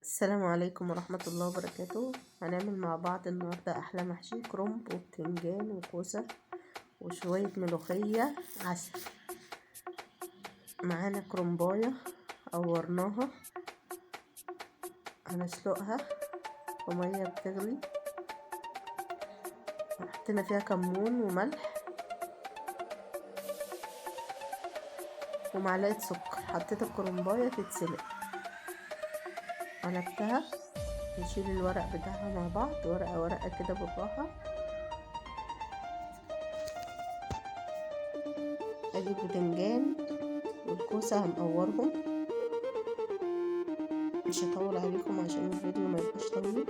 السلام عليكم ورحمة الله وبركاته. هنعمل مع بعض النهاردة أحلى محشي كرنب وبتنجان وكوسة وشوية ملوخية عسل. معانا كرنباية قورناها، هنسلقها ومية بتغلي، حطينا فيها كمون وملح ومعلقة سكر. حطيت الكرنباية تتسلق، قلبتها، نشيل الورق بتاعها مع بعض ورقة ورقة كده بالراحة. ادي البتنجان والكوسة هنقورهم، مش هطول عليكم عشان الفيديو ما يبقاش طويل.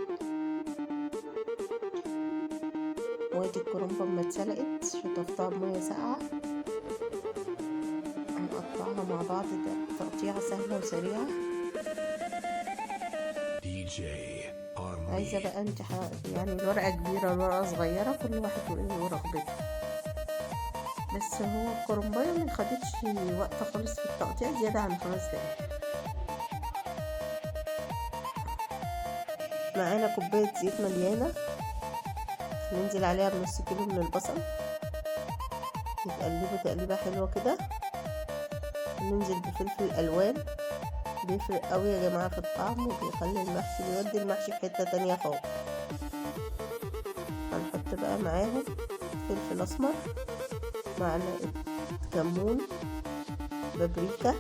وادي الكرنبة اما اتسلقت شطفتها بمية ساقعة، هنقطعها مع بعض تقطيعة سهلة وسريعة. عايزة بقى انت يعني الورقة كبيرة الورقة صغيرة، كل واحد وايه ورغبته. بس هو الكرنباية ما خدتش وقت خالص في التقطيع، زيادة عن 5 دقايق. معانا كوباية زيت مليانة، ننزل عليها بنص كيلو من البصل، نتقلبه تقليبة حلوة كده. ننزل بفلفل ألوان، بيفرق قوي يا جماعة في الطعم وبيخلي المحشي، بيودي المحشي في حتة تانية خالص. هنحط بقى معاهم فلفل أسمر، معلقة كمون، بابريكا،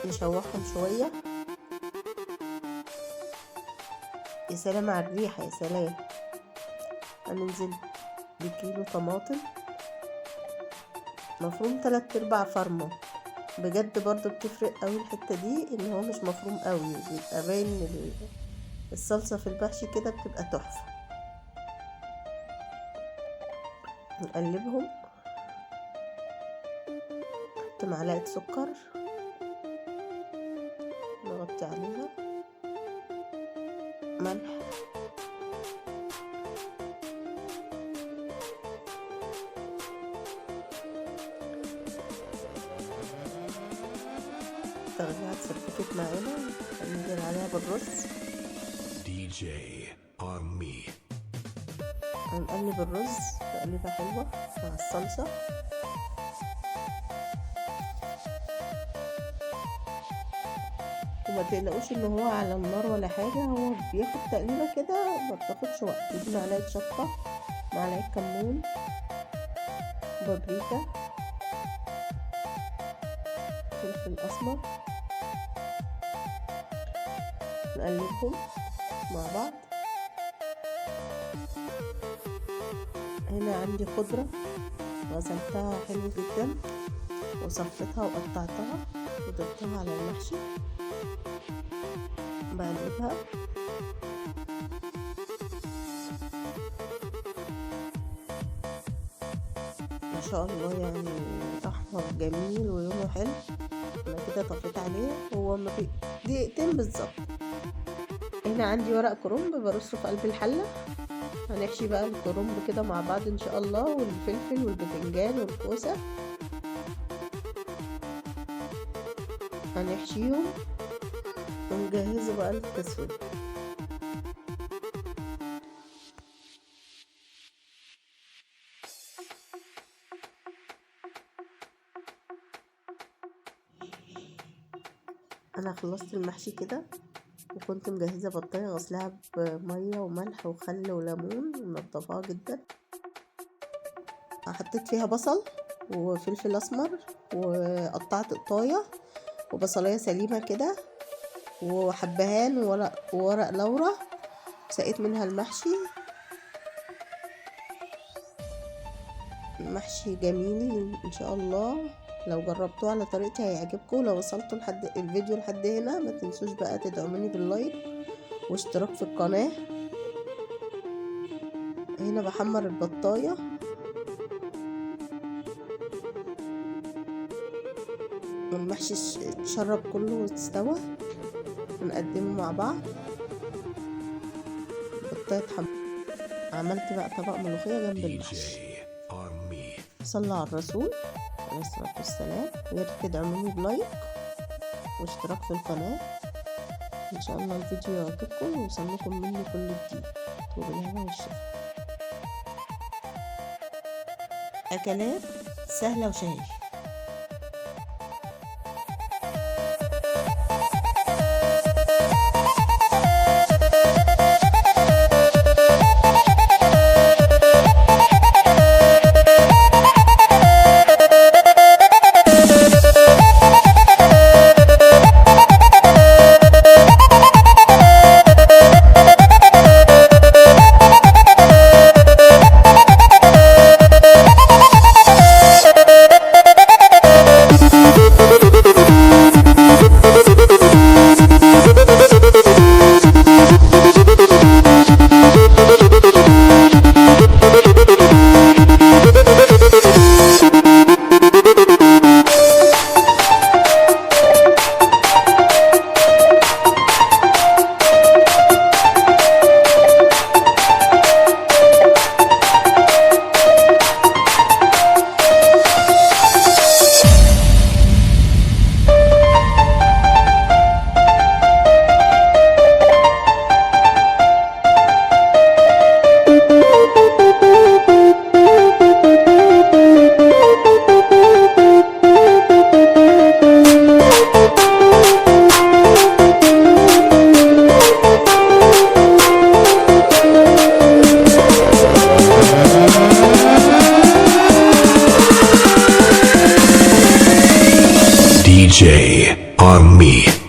نشوحهم شوية. يا سلام على الريحة، يا سلام. هننزل بكيلو طماطم مفروم 3/4 فرمة، بجد برضو بتفرق قوي الحتة دي، ان هو مش مفروم قوي، بيبقى باين الصلصة في المحشي كده، بتبقى تحفة. نقلبهم، نحط معلقة سكر، نغطي عليها، ملح، تغليها اتسبكت معانا، هننزل عليها بالرز. DJ Army. هنقلب الرز تقليبة حلوة مع الصلصة. وما تقلقوش ان هو على النار ولا حاجة، هو بياخد تقليبة كده، ما بتاخدش وقت. دي معلقة شطة، معلقة كمون، بابريكا، فلفل اسمر، نقلبهم مع بعض. هنا عندي خضرة غسلتها حلو جدا وصفتها وقطعتها وضفتها على المحشي، بقلبها. ما شاء الله يعني احمر جميل ولونه حلو. انا كده طفيت عليه، هو ما في دقيقتين بالظبط. هنا عندي ورق كرنب برصه في قلب الحله، هنحشي بقى الكرنب كده مع بعض ان شاء الله، والفلفل والبتنجان والكوسه هنحشيهم ونجهزه بقى للتسويه. انا خلصت المحشي كده، وكنت مجهزه بطايه غسلها بميه وملح وخل وليمون ومنضفاها جدا. حطيت فيها بصل وفلفل اسمر، وقطعت قطايه وبصلايه سليمه كده، وحبهان وورق لورا، سقيت منها المحشي. محشي جميل ان شاء الله، لو جربتوه على طريقتي هيعجبكم. لو وصلتوا لحد الفيديو لحد هنا ما تنسوش بقى تدعموني باللايك واشتراك في القناة. هنا بحمر البطاية، والمحشي اتشرب كله واستوى، ونقدمه مع بعض. البطاية اتحمرت. عملت بقى طبق ملوخية جنب المحشي. صلى على الرسول عليه الصلاة والسلام. يا ريت تدعموني بلايك. واشتراك في القناة. ان شاء الله الفيديو يعجبكم ويوصلكم مني كل جديد، وبالهنا والشفا. اكلات سهلة وشهية. DJ on me.